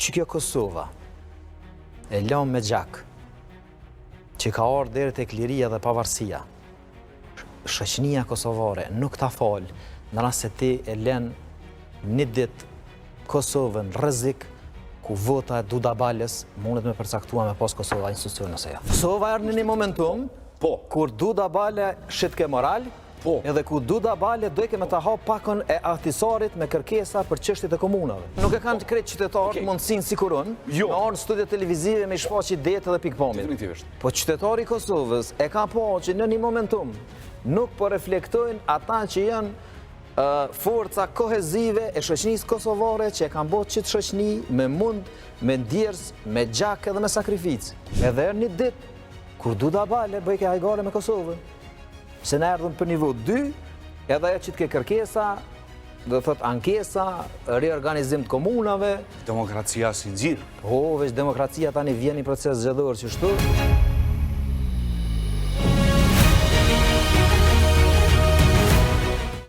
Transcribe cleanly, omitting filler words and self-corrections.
Qikjo Kosova e lamë me gjak, që ka ardhë deri tek liria dhe pavarësia, shoqënia kosovare nuk ta fal në rast se ti e len një ditë Kosovën rrezik ku vota e Duda Balës mundet me përcaktua me pas Kosova institucione ose jo. Kosova erdh në një momentum po. kur Duda Bale shitke moral, po. edhe ku Duda Bale dojke me ta hap pakon e Ahtisarit me kërkesa për çështjet e komunave. Nuk e kanë krejt qytetarët okay. mundësinë sikur unë, jo. me ardhë në studio televizive me shfaq idetë edhe pikëpamjet. Definitivisht. Po qytetari i Kosovës e ka pa që në një momentum nuk po reflektojnë ata që janë forca kohezive e shoqënisë kosovare që e kanë bo qitë shoqëni me mund, me djersë, me gjak edhe me sakrificë. Edhe erdh një ditë, kur Duda Bale bëjke hajgare me Kosovën, se na erdhëm për nivo 2, edhe ajo qitke kërkesa, do thot ankesa, reorganizim të komunave. Demokracia si nxirë. Po, veç demokracia tani vjen një proces zgjedhor qështu.